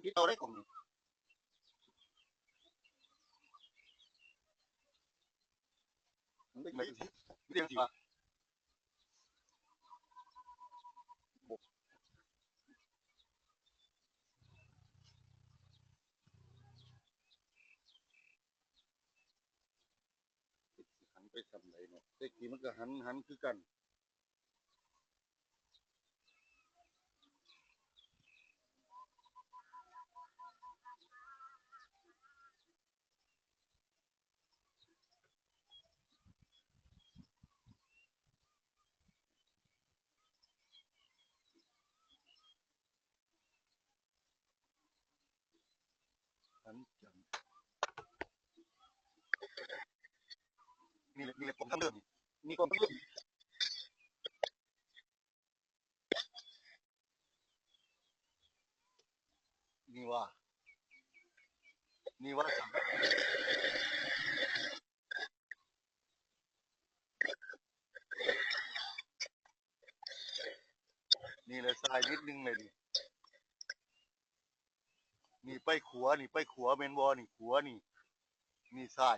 ຜິດເອົາໄດ້ຂອງນີ້ ມັນເປັນໄປຈັ່ງຊີ້ ມີແຕ່ຈັ່ງຊີ້ວ່າ ຫັນໄປຊ່ຳໃດເນາະ ແຕ່ກີ້ມັນກໍຫັນ ຫັນຄືກັນ. ອັນຈັງ ນີ້ແຫຼະ ນີ້ແຫຼະ ກອງທັງເດີມ ນີ້ ມີກອງທັງເດີມ ນີ້ວ່າ ນີ້ວ່າ ນີ້ແຫຼະ ຊ້າຍນິດໜຶ່ງເລີຍນີ້ ນີ້ໄປຂວາ ນີ້ໄປຂວາແມ່ນບໍ່? ນີ້ຂວານີ້ ນີ້ຊ້າຍ